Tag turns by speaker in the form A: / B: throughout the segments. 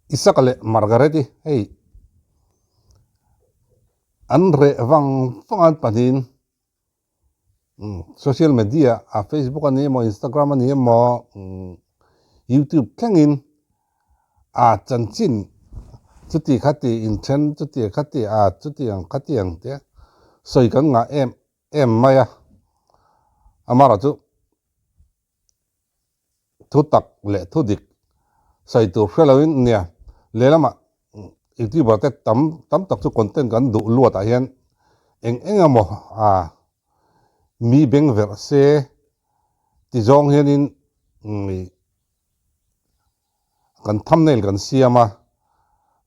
A: Isaka leh Margaret-i hei an reh vang vang a an pahnihin social media a Facebook a ni emaw Instagram a ni emaw YouTube thlengin a chanchin chuti khati inthen chuti khati a chuti ang khati ang te sawi kan ngah em em mai a, amaherawhchu. Thu tak leh thu dik sawi tur hre loin nia lehlamah youtuber te tam tam tak chu content kan duh luat ah hian eng eng emaw a mi beng verh se ti zawng hianin kan thumbnail kan siam a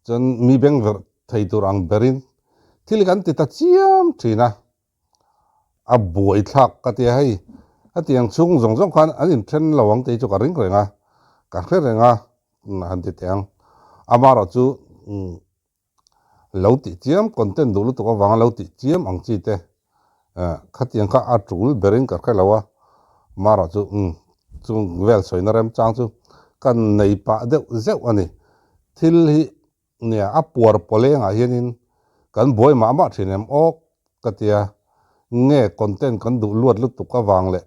A: chuan mi beng verh thei tur ang berin thil kan ti ta chiam thin a. A buai thlak ka ti a, hei hetiang chhung zawng zawng khan an inthen lo ang tih chu ka ring reng a, ka hre reng a han ti teh ang. Amaherawh chu lo tih chiam content duh lutuk avanga lo tih chiam ang chi te khatiang kha a tul berin ka hre lo a, amaherawh chu chung vel sawina remchang chu ka nei pah deuh zeuh a ni. Thil hi Nia, a puar pawlengah hianin kan buai mah mah thin em awk ka tia, nge content kan duh luat lutuk avang leh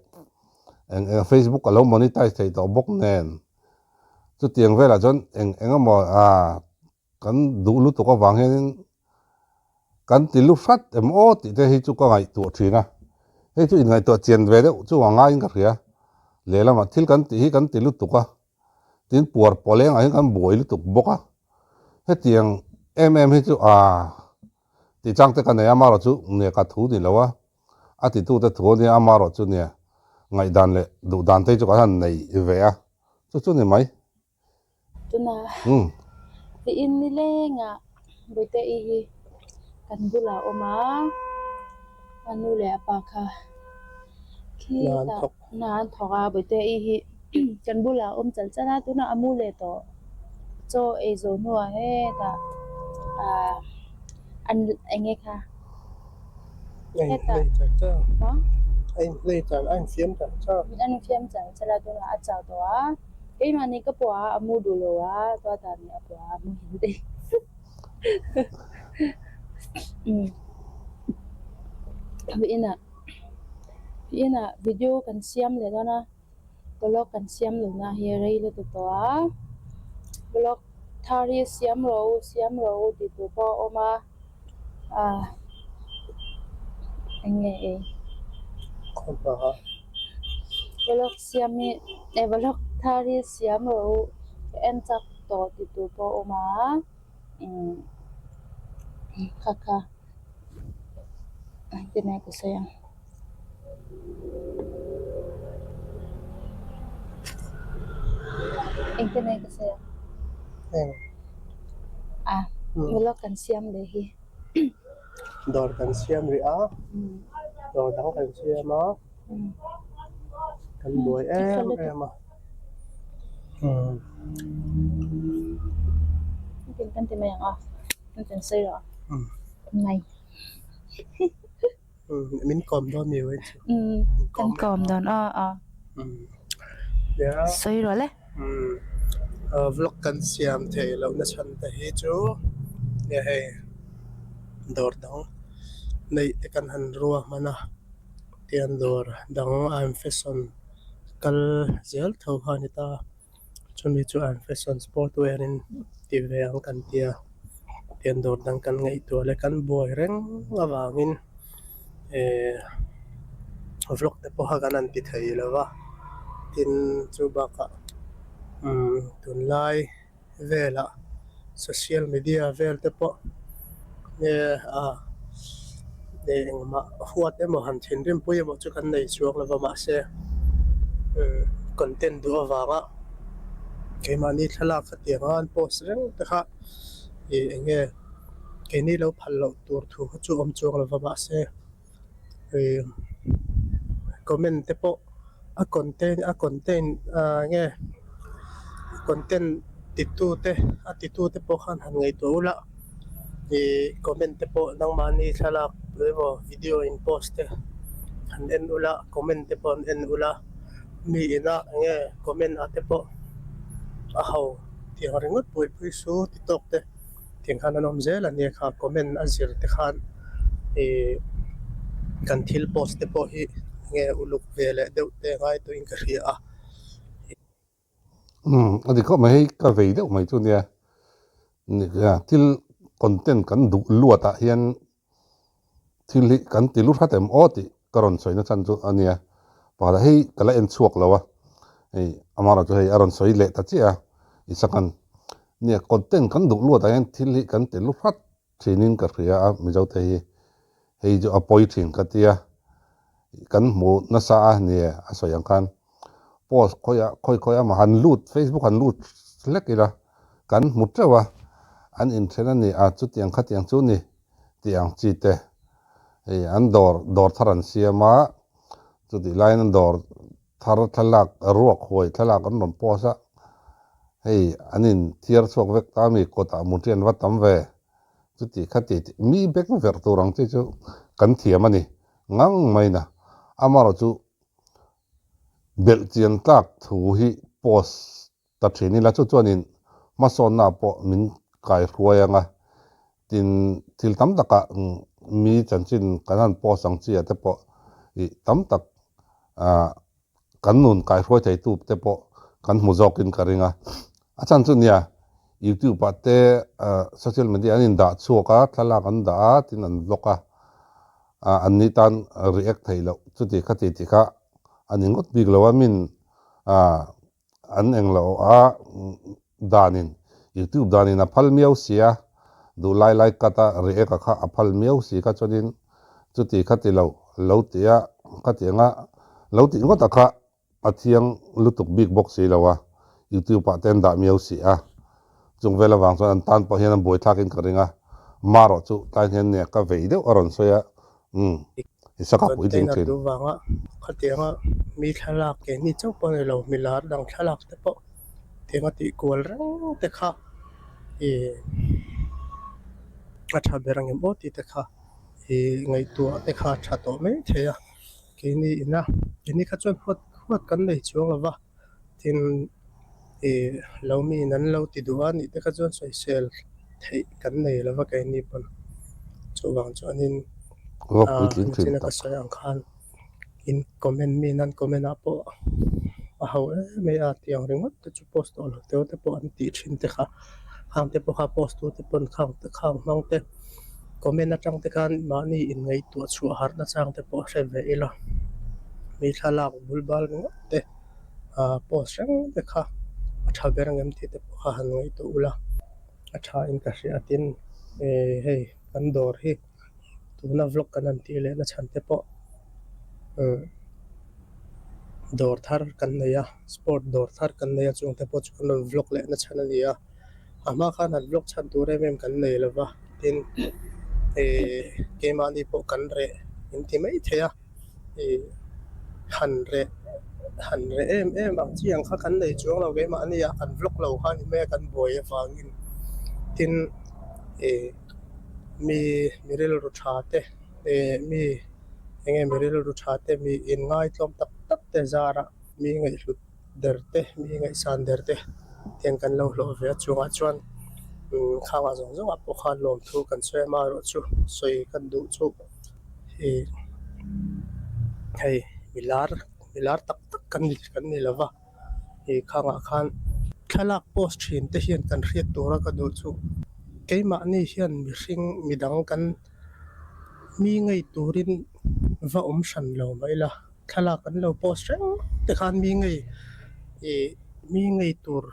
A: eng eng Facebook a lo monetize thei tawh bawk nen chutiang velah chuan eng eng emaw ah kan duh lutuk avang hianin kan ti lu hrat em aw tih te hi chu ka ngaihtuah thin a, hei chu inngaihtuah chian ve deuh chu a ngaiin ka hria, lehlamah thil kan tih hi kan ti lutuk a. Tin puar pawleng ah hian kan buai lutuk bawk a, hetiang em em hi chu aaa tih chang te ka nei a, amaherawh chu nia ka thu ni lo a, a titu te thu a nia, amaherawh chu nia ngaihdan leh duh dan te hi chu kan han nei ve a, chu chu ni mai.
B: Tuna tiin nilengah Bawihte-i hi kan bulah a awm a, a nu leh a pa kha khitah hna an thawk a, Bawihte-i hi. Kan bulah a awm chal chal a, tunah a mu leh tawh. Chaw ei zawh hnuah hetah ah an eng nge kha hetah huh an infiam chal chal a tunah a chau tawh a, keimahni ka pawh a a mu duh lo a, tuatah nih a pawh a a mu hil daih umm inah inah video kan siam leh dawn a. Vlog kan siam lo na hi rei lutuk tawh a, vlog thar hi siam rawh u siam rawh u tih tur pawh a awm a, ah eng nge ei vlog siam hi eh vlog thar hi siam rawh u ka en chak tawh tih tur pawh a awm a umm kha kha engtin nge ka sawi ang. Engtin nge ka sawi ang? A vlog kan siam leh hi.
C: Dawr kan siam rih a, dawr dang kan siam a, kan buai em em a.
B: Engtin kan ti mai ang a, kan sawi rawh a. Nai.
C: Min kawm dawn ni wei chu.
B: Kan kawm dawn a a. Sawi rawh le.
C: Vlog kan siam theih loh na chhan te hi chu nge hei dawr dang neih te kan han rua hman a tian dawr dang I'm fashion kal zel tho kha a ni ta. Chumi chu I'm fashion sport wear in ti ve ang kan tia pian dawr dang kan ngaihtuah leh kan buai reng avangin ehh vlog te pawh kha kan han ti thei lo va tin chu bakah umm tunlai velah social media vel te pawh nge a engmah huat emaw han thinrim pui emaw chu kan nei chuang lo va mahse content duh avanga keimahni thlalak khatiang a an post reng te kha ih eng nge keini lo phal loh tur thu kha chu awm chuang lo va mahse ih comment te pawh a content a content ah nge content titu te a titu te pawh khan han ngaihtuah ula ih comment te pawh nangmahni thlalak emaw video in post te han en ula comment te pawh an en ula mi ina eng nge comment ah te pawh a ho. Tiang ringawt buaipui su ti tawk te tiang khan an awm zel a nia kha comment a zir te khan ih kan thil post te pawh hi nge uluk ve leh deuh te ngai tawhin ka hria a.
A: Umm a dik khawp mai hei ka vei deuh mai chu nia thil content kan duh luat ah hian Thil hi kan ti lu hrat em aw tih ka rawn sawi na chhan chu a nia. Pakhatah hei ka la en chhuak lo a, hei amaherawhchu hei a rawn sawi leh ta chiah a, Isakan nia content kan duh luatah hian thil hi kan ti lu hrat thinin ka hria a Mizote hi hei chu a pawi thin ka tia kan hmu nasa a nia a sawi ang khan. Post khawiah khawi khawi emaw han lut Facebook han lut hlek ila kan hmu teuh a, an inthen a ni a chutiang khatiang chu ni tih ang chi te hei an dawr dawr thar an siam a, chutih laiin an dawr thar thlalak ruak huai thlalak an rawn post a, hei an inthiar chhuak vek ta ami kawtah mutri an va tam ve chuti khati tih mi beng verh tur ang chi chu kan thiam a ni ngang mai na amaherawhchu Belh chian tlak thu hi post ta thin ila chu chuanin hmasawnna pawh min kaihruai ang a, tin thil tam takah mi chanchin kan han post ang chi ah te pawh ih tam tak ah kan nun kaihruai theitu te pawh kan hmu zawkin ka ring a, a chhan chu nia youtube ah te ah social media an indah chhuak a thlalak an dah a tin an vlog a. an ni tan react theih loh chuti khati tih kha a ni ngawt bik lo a min an eng loh a danin youtube danin a phal miau si a duh lai lai cut a react a kha a phal miau si kha chuanin chuti khati lo lo tia khatianga lo tih ngawt a kha A thiang lutuk bik bawk si lo a, YouTube ah te an dah miau si a, chung vel avang chuan an tan pawh hian an buai thlakin ka ring a, marawh chu tlai hian nia ka vei deuh a rawn sawi a, umm i saka puitling
C: Container
A: thin.
C: duh vanga khatianga mi thlalak keini chauh pawh a ni lo, mi lar dang thlalak te pawh tianga tih kual reng te kha ih a tha ber ang em aw tih te kha ih ngaihtuah te kha a tha tawh mai thei a. Keini ina keini kha chuan huat huat kan nei chuang lo va, tin ih lo miin an lo ti duh a nih te kha chuan sawisel theih kan nei lo va keini pawn. Chuvang chuanin
A: Va
C: ah
A: puitling thin
C: nichina ka
A: tak.
C: sawi ang khan in comment miin an comment ah pawh a ho em mai a tiang ringawt te chu post tawh lo teu te pawh an tih thin te kha khang te pawh kha post tu te pawn khang te khang hmang te. Comment atang te khan mahni inngaihtuah chhuah harh na chang te pawh a hre ve ila, mi thlalak bul bal ringawt te ah post reng te kha a tha ber ang em tih te pawh kha han ngaihtuah ula, a tha in ka hria tin eh hei kan dawr hi tuna vlog kan han tih leh na chhan te pawh umm dawr thar kan nei a sport dawr thar kan nei a chung te pawh chu kan rawn vlog leh na chhan a ni a. A hma khan han vlog chhan tur em em kan nei lo va, tin ih keimahni pawh kan reh in ti mai thei a, ih han reh han reh em em ang chi ang kha kan nei chuang lo keimahni ah kan vlog lo kha ni mai a kan buai avangin tin ih mi mi rilru tha te ih mi eng nge mi rilru tha te mi inngaithlawm tak tak te zarah mi ngaihhlut. der te mi ngaihsan der te tiang kan lo hlawh ve a chungah chuan umm khangah zawng zawngah pawh khan lawmthu kan sawi a amaherawhchu sawi kan duh chu ih hei mi lar mi lar tak tak kan ni kan ni lova ih khangah khan thlalak post thin te hian kan hriat tura ka duh chu keimahni hian mihring midang kan mi ngei turin va awm hran lo mai ila. Thlalak an lo post reng te khan mi ngei ih mi ngei tur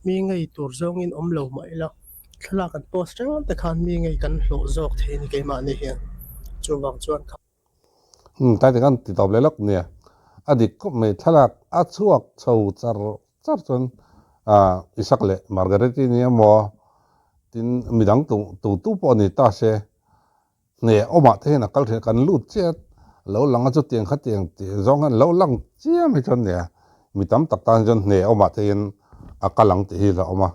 C: mi ngei tur zawngin awm lo mah ila thlalak an post reng te khan mi ngei kan hlawh zawk thei a ni keimahni hian chuvang chuan kha.
A: Umm tlai te khan ti tawp leh lawk nia a dik khawp mai thlalak a chhuak chho char char chuan ah Isaac leh Margaret-i nia maw tin midang tu tu tu pawh a ni ta se. Hne awmah te hian a kal thin a, kan lut chiat lo lang a chutiang khatiang tih zawng hian lo lang chiam hi chuan nia mi tam tak tan chuan hne awmah te hian a kal ang tih hi a awm a,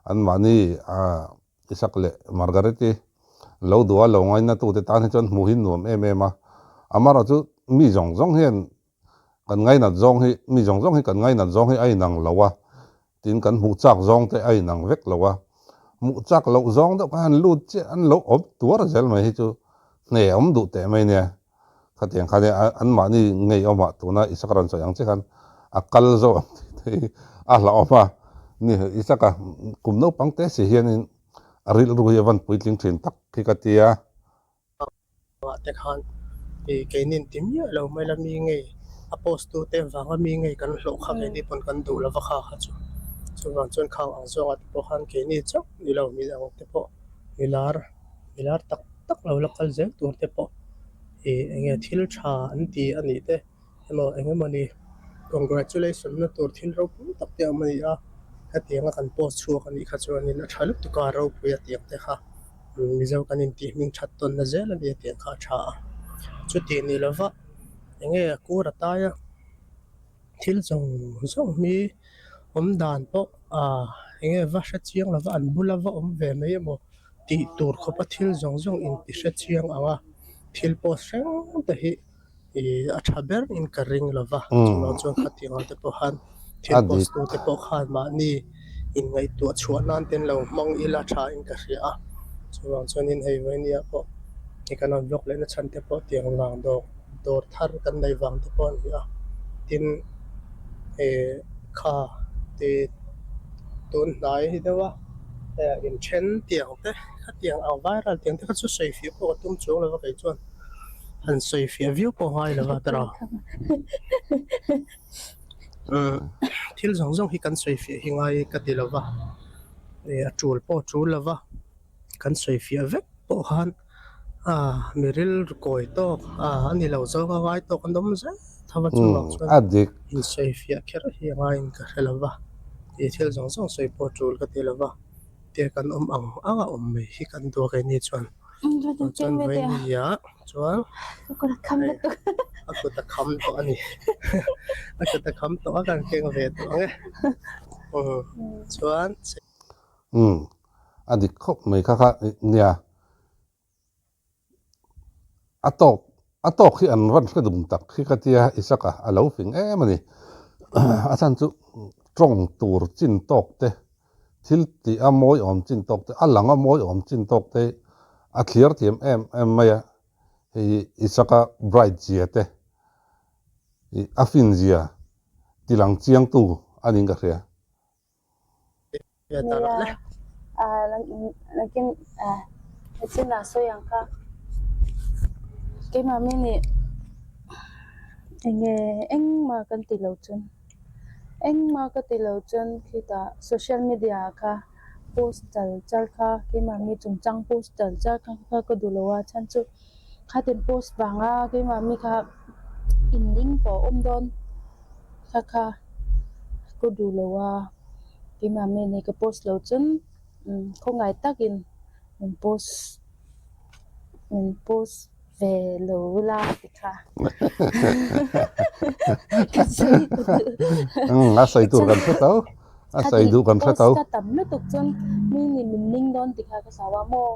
A: anmahni Isaac leh Margaret-i lo duh a lo ngaina tute tan hi chuan hmuh hi nuam em em a, amaherawhchu mi zawng zawng hian kan ngainat zawng hi mi zawng zawng hi kan ngainat zawng hi a inang lo a. Tin kan hmuh chak zawng te a inang vek lo a, hmuh chak loh zawng deuh kha han lut chiah an lo awm tuar zel mai hi chu hne awm duh teh mai nia. Khatiang khan anmahni ngei awmah tuna Isaka rawn sawi ang che khan a kal zawk ang tih te hi a hlauhawm a ni. Isaka kum naupang te si hianin a rilru hi a van puitling thin tak hi ka ti a.
C: Ah te khan ih keinin ti miah lo mai la mi ngei a post tu te vanga mi ngei kan hlawh kha keini pawn kan duh lova kha kha chu chuvang chuan khang ang zawngah te pawh khan keini chauh ni lo mi ang te pawh mi lar mi lar tak tak lo la kal zel tur te pawh ih eng nge thil tha an ti a nih te emaw eng emawni congratulation na tur thil ropui tak te a awm a ni a hetianga kan post chhuak a nih kha chuanin a tha lutuk a ropui a tih ang te kha. Mizo kan intih hming that tawnna zel a ni tih kha a tha a. Chutih ni lova eng nge a kur a tai a, thil zawng zawng hi awm dan pawh ah eng nge va hre chiang lova an bula va awm ve mai emaw tih tur khawpa thil zawng zawng inti hre chiang ang a, thil post hreng te hi. Ih a tha ber in ka ring lo va, chuvang chuan khatiang ang te pawh khan thil post tu te pawh khan mahni inngaihtuah chhuah nan te an lo hmang ila tha in ka hria a, chuvang chuanin hei vawinia pawh hei kan rawn vlog leh na chhan te pawh tiang vang dawr dawr thar kan neih vang te pawh a ni a, tin ih kha ti tun hnai deuh a inthen tiang te khatiang ang viral tiang te kha chu sawi fiah pawh ka tum chuang lo va kei chuan. Han sawi fiah viau pawh ngai lo va tawrh a. Thil zawng zawng hi kan sawi fiah hi ngai ka ti lo va, a tul pawh a tul lo va, kan sawi fiah vek pawh khan mi rilru kawi tawk a ni lo zawng a ngai tawk an awm zel tho va chuvang chuan insawi fiah kher hi a ngaiin ka hre lo va, thil zawng zawng sawi pawh a tul ka ti lo va. Te kan awm ang ang a awm mai hi kan duak e ni chuan chuan vawinia chuan a kut a kham tawh a ni a kut a kham tawh a kan keng ve tawh ang e chuan
A: umm a dik khawp mai kha kha nia. A tawk a tawk hi an rawn hre dum tak hi ka tia Isaka a lo fing em a ni. A chhan chu tawng tur chin tawk te, thil tih a mawi awm chin tawk te, a lang a mawi awm chin tawk te a thlir thiam em em mai a. Hei hi Isaka bright zia te, a fin zia tilang chiangtu a niin ka hria.
B: Nia, nakin nichinah sawi ang kha keimah mi nih enge engmah kan ti lo chuan engmah ka ti lo chuan khitah social media ah kha post chal chal kha keimah mi chungchang post chal chal kha ka duh lo a chhan chu khatin post vanga keimah mi kha inning pawh a awm dawn kha kha. Ka duh lo a, keimah mi nih ka post lo chuan khawngaih takin min post min post ve lo la ti kha ka sawi ka duh.
A: A sawi tur kan hre tho, a sawi duh kan hre tho.
B: Post ka tam lutuk chuan mi nih min ning dawn ti kha ka hlau a maw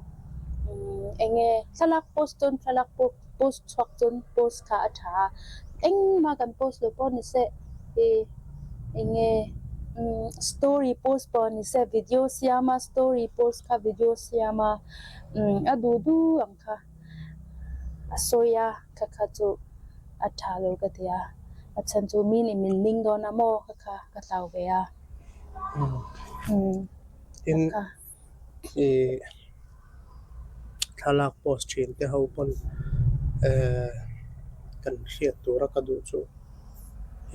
B: eng nge thlalak post chuan thlalak pawh post chhuak chuan post kha a tha a, engmah kan post lo pawh ni se ih eng nge umm story post pawh ni se video siam a story post kha video siam a umm a duh duh ang kha a sawi a kha kha chu a tha lo ka ti a, a chhan chu mi nih min ning dawn a maw kha kha ka hlau ve a umm kha.
C: Ih. Thlalak post thin te ho pawn ehh kan hriat tura ka duh chu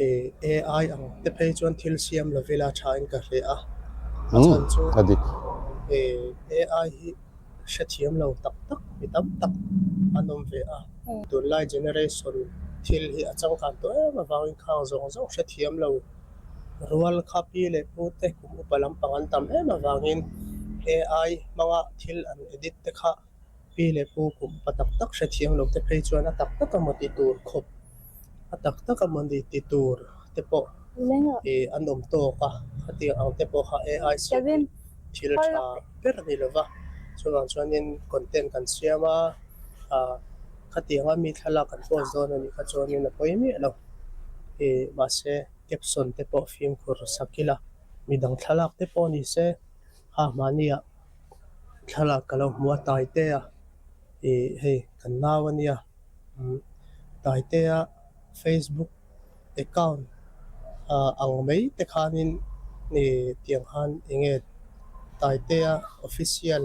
C: ih AI ang te phei chuan thil siam lo ila tha in ka hria a, a chhan chu ih AI hi hrethiam lo tak tak mi tam tak an awm ve a, tunlai generation thil hi a changkan tawh em avangin khang zawng zawng hrethiam lo. Rual kha pi leh pu te kum upa lampang an tam em avangin AI hmanga thil an edit te kha pi leh pu kum upa tak tak hrethiam lo te phei chuan a tak tak emaw ti tur khawp a tak tak emaw ni ti tur te pawh ih an awm tawk a, khatiang ang te pawh kha AI siam hi thil tha ber a ni lo va, chuvang chuanin content kan siam a ah khatianga mi thlalak kan post dawn a nih kha chuanin a pawi miah lo ih mahse. Caption te pawh fimkhur sak ila. Midang thlalak te pawh ni se kha mahnia thlalak ka lo hmu a Taitea ih hei kan nau a nia umm Taitea Facebook account ah ang mai te khanin ih tiang khan eng nge Taitea official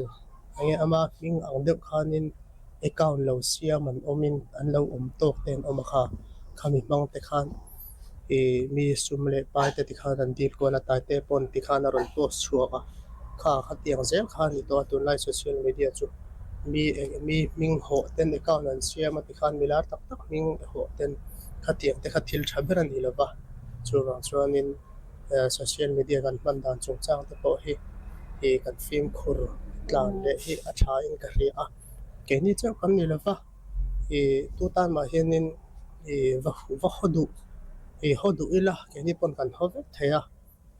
C: eng nge ama hming ang deuh khanin account lo siam an awmin an lo awm tawk te an awm a kha khami hmang te khan ih mi sum leh pai te tikhan an dil kual a Taite pawn tikhan a rawn post chhuak a kha khatiang zel kha a ni tawh a tunlai social media chu mi eng mi hming hawh ten account an siam a tikhan mi lar tak tak hming hawh ten khatiang te kha thil tha ber a ni lo va chuvang chuanin social media kan hman dan chungchang te pawh hi ih kan fimkhur tlan leh hi a tha in ka hria a keini chauh kan ni lo va ih tu tan mah hianin ih va va haw duh ih haw duh ila keini pawn kan haw vek thei a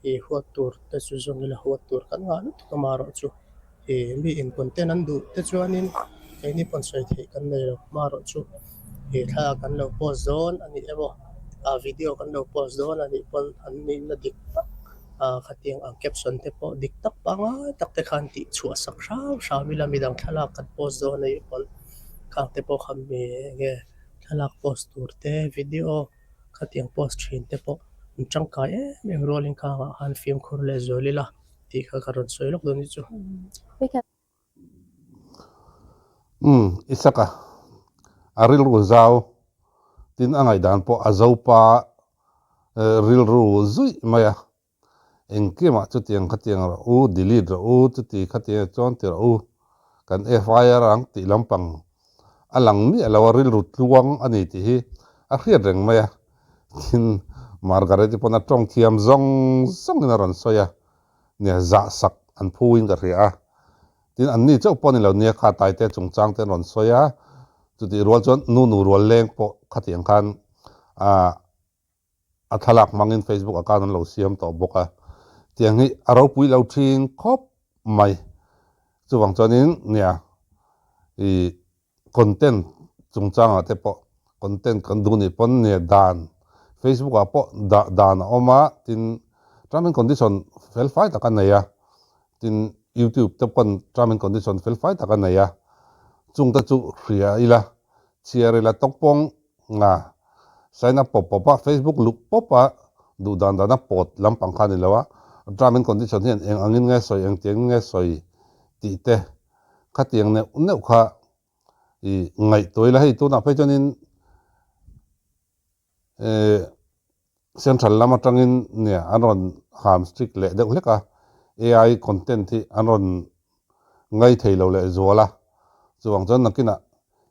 C: ih huat tur te chu zawng ila huat tur kan ngah lutuk amaherawh chu ih mi in content an duh te chuanin keini pawn sawi theih kan nei lo amaherawh chu ih thlalak kan lo post dawn a nih emaw ah video kan lo post dawn a nih pawn an nihna dik tak ah khatiang ang caption te pawh dik tak pangngai tak te khan tih chhuah sak hram hram ila midang thlalak kan post dawn a nih pawn khang te pawh kha mi eng nge thlalak post tur te video khatiang post thin te pawh an tangkai em em rualin khangah khan fimkhur leh zual ila tih kha ka rawn sawi lawk dawn ni chu.
A: Umm Isaka a rilru zau tin a ngaihdan pawh a zopa rilru zuih mai a. Engkimah chutiang khatiang rawh u, delete rawh u, chuti khatiang chuan ti rawh u, kan FIR ang tih lampang a lang miah lo a, rilru tluang a ni tih hi a hriat reng mai a. Tin, Margaret-i pawn a tawng thiam zawng zawngin a rawn sawi a, nia zah sak an phu in ka hria a. Tin, anni chauh pawh a ni lo nia kha Taite chungchang te an rawn sawi a, chutih rual chuan nu nu rual leng pawh khatiang khan ah A thlalak hmangin Facebook account an lo siam tawh bawk a, tiang hi a ropui lo thin khawp mai. Chuvang chuanin nia ih content chungchangah te pawh content kan duh nih pawn nia dan Facebook ah pawh dah dan a awm a, tin term and condition fel fai tak a nei a, tin YouTube te pawn term and condition fel fai tak a nei a, chungte chu hria ila chhiar ila tawkpawng Nga sign up pawp pawp a, Facebook luh pawp a, duh dan dan a pawt lampang kha a ni lo a, term and condition hian eng angin nge sawi, engtiangin nge sawi tih te khatiang neuh neuh kha i ngaihtuah ila hei tunah phei chuanin eh Central lam atangin nia an rawn ham strict leh deuh hlek a, AI content hi an rawn ngai thei lo leh zual a, chuvang chuan nakinah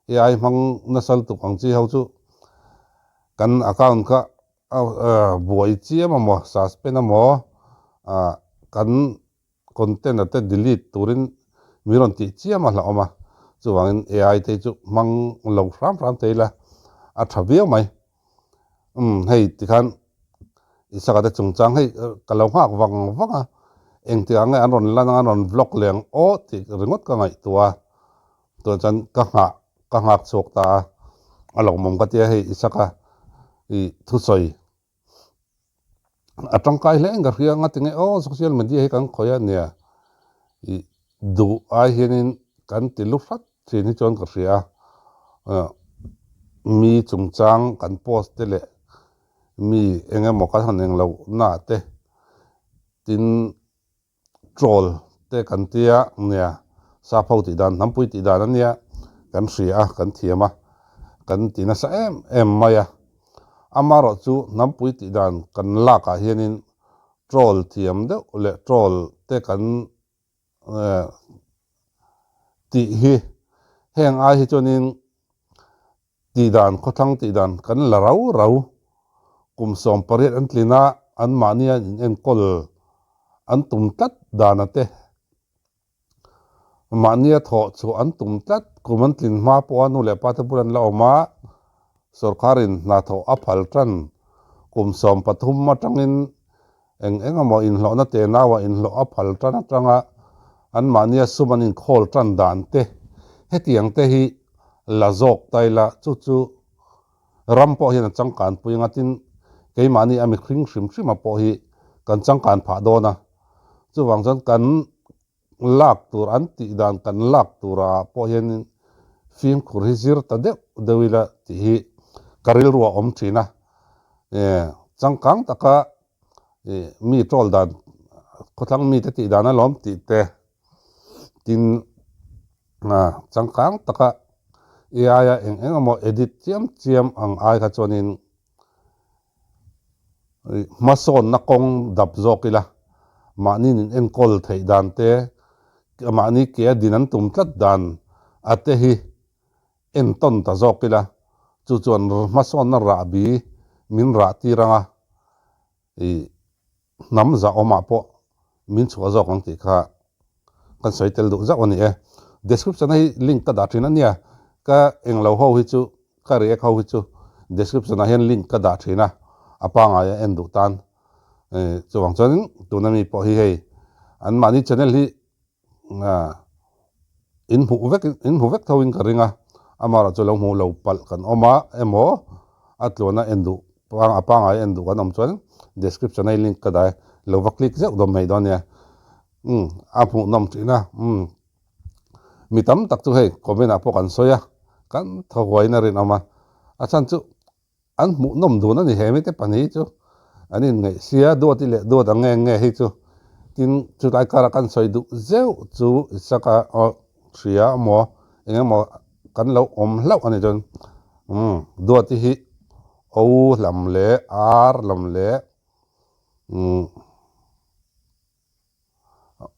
A: AI hmang nasa lutuk ang chi ho chu kan account kha buai chiam amaw suspend amaw kan content a te delete turin min rawn tih chiam a hlauhawm a, chuvangin AI te hi chu hmang lo hram hram thei ila a tha viau mai. Umm hei tikhan Isaka te chungchang hei ka lo nghak vang vang a, engtikah nge an rawn lan anga an rawn vlog leh ang aw tih ringawt ka ngaihtuah a, tunah chuan ka nghah ka nghak chhuak ta a, a lawmawm ka tia hei Isaka ih thusawi A tangkai hle in ka hria anga tinge aw social media hi kan khawih a nia ih duh ai hianin kan ti lu hrat thin hi chuan ka hria a mi chungchang kan post te leh mi eng emaw kan han englo na te tin Troll te kan tia nia, sap ho tih dan, hnampui tih dan a nia, kan hria a, kan thiam a, kan ti nasa em em mai a. Amaherawh chu hnampui tih dan kan lakah hianin troll thiam deuh leh troll te kan tih hi heng ai hi chuanin Tihdan, khawthlang tihdan kan la rau rau. Kum 18 an tlin a, anmahnia inenkawl an tum tlat dana te. Mahnia thawh chhuah an tum tlat. Kum an tlin hma pawha nu leh pa te bul an la awm a, sawrkarin hna thawh a phal tan. Kum 13 atangin Eng eng emaw inhlawhna te nauah inhlawh a phal tan atanga anmahnia sum an inkhawl tan dan te, hetiang te hi la zawk ta ila chu chu ram pawh hian a changkanpui anga tin keimahni a mihring hrim hrima pawh hi kan changkan phah dawn a, chuvang chuan kan lak tur an tih dan kan lak turah pawh hianin fimkhur hi zir ta deuh deuh ila tih hi ka rilru a awm thin a, changkang taka mi troll dan khawthlang mite tih dan alawm tih te tin changkang taka AI a eng eng emaw edit chiam chiam ang ai kha chuanin hmasawnna kawng dap zawk ila mahni in enkawl theih dan te mahni ke a din an tum tlat dan a te hi entawn ta zawk ila chu chuan hmasawnna rahbi min rah tir ang a ih hnam zahawmah pawh min chhuah zawk ang tih kha kan sawi tel duh zauh a ni e. Description a hi link ka dah thin a nia, ka englo ho hi chu ka react ho hi chu description ah hian link ka dah thin a, a pangai a en duh tan chuvang chuanin tuna mi pawh hi hei anmahni channel hi In hmuh vek in hmu vek tho in ka ring a, amaherawh chu lo hmuh lo palh kan awm a emaw a tluana en duh a pangai en duh kan awm chuan description a i link ka dah e, lo va click zeuh dawm mai dawn nia umm a hmuhnawm thin a umm mi tam tak chu hei comment ah pawh kan sawi a kan thaw huaiin a rinawm a, a chhan chu An hmuhnawm dun a ni he mite pahnih chu an inngaih sia duat i leh duat ang nge nge hi chu tin chulai kara kan sawi duh zeuh chu Isaka aw hria emaw eng emaw kan lo awm hlauh a ni chuan umm duati hi O lam leh R lam leh umm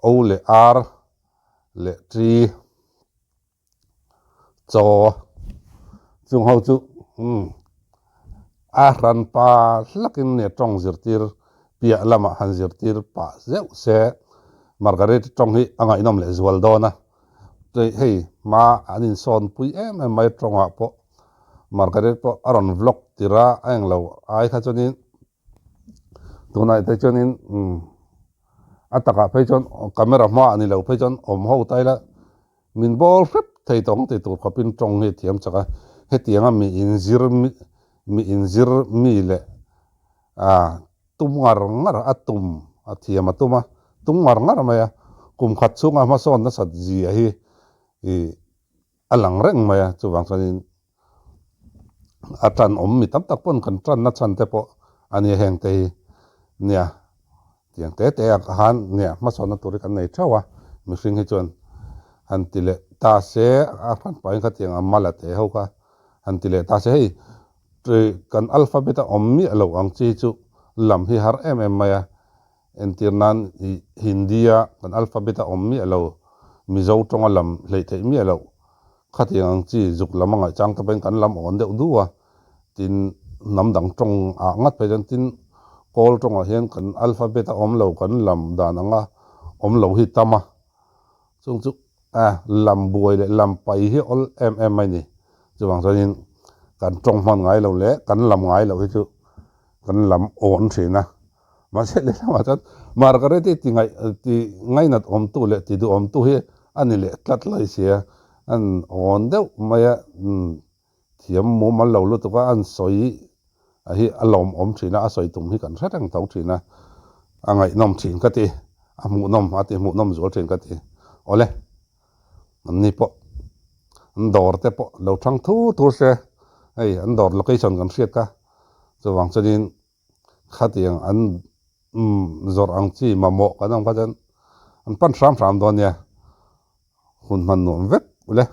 A: O leh R leh T. Chaw chung ho chu umm a hran pa hlakin nia tawng zirtir piah lamah han zirtir pah zeuh se Margaret tawng hi a ngaihnawm leh zual dawn a, hei hma an insawn pui em em mai tawngah pawh Margaret pawh a rawn vlog tir a, a englo ai kha chuanin tunah te chuanin umm a takah phei chuan camera hmaah ni lo phei chuan awm ho ta ila. Min bawl hrep thei tawng ti tur khawpin tawng hi a thiam chak a, hetianga mi inzir mi inzir mi leh ah tum ngar ngar a tum a thiam a tum a, tum ngar ngar mai a, kum khat chhunga hmasawn nasat zia hi ih a lang reng mai a, chuvang chuanin A tan awm mi tam tak pawn kan tanna chhan te pawh a nia heng te hi nia tiang te te ah khan nia hmasawnna tur hi kan nei theuh a mihring hi chuan han ti leh ta se a hran pahin khatiang a mala te ho kha han ti leh ta se hei kan alphabet a awm miah lo ang chi hi chu lam hi har em em mai a. Entir nan i Hindi-a kan alphabet a awm miah lo, Mizo tawnga lam hleih theih miah loh. Khatiang ang chi zuk lam a ngaihchang ta pawhin kan lam awn deuh du a, tin hnam dang tawng ah ngat phei chuan tin Kawl tawngah hian kan alphabet a awm lo, kan lam dan anga awm lo hi tam a. Chung chu a lam buai leh lam pai hi awl em em mai ni. Chuvang chuanin kan tawng hman ngai lo leh kan lam ngai loh hi chu kan lam awn thin a. Mahse lehlamah chuan Margaret-i ti ngaih ti ngainat awmtu leh ti duhawmtu hi a ni leh tlat lai sia, an awn deuh mai a, thiam mumal lo lutuk a, an sawi a hi a lawmawm thin a, a sawi tum hi kan hre reng tho thin a, a ngaihnawm thin ka ti, a hmuhnawm a ti hmuhnawm zual thin ka ti. Awle, anni pawh an dawr te pawh lo thang thu thu se, hei an dawr location kan hriat kha, chuvang chuanin Khatiang an zawrh ang chi mamawh kan awm kha chuan an pan hram hram dawn nia, hun hman nuam vek ule.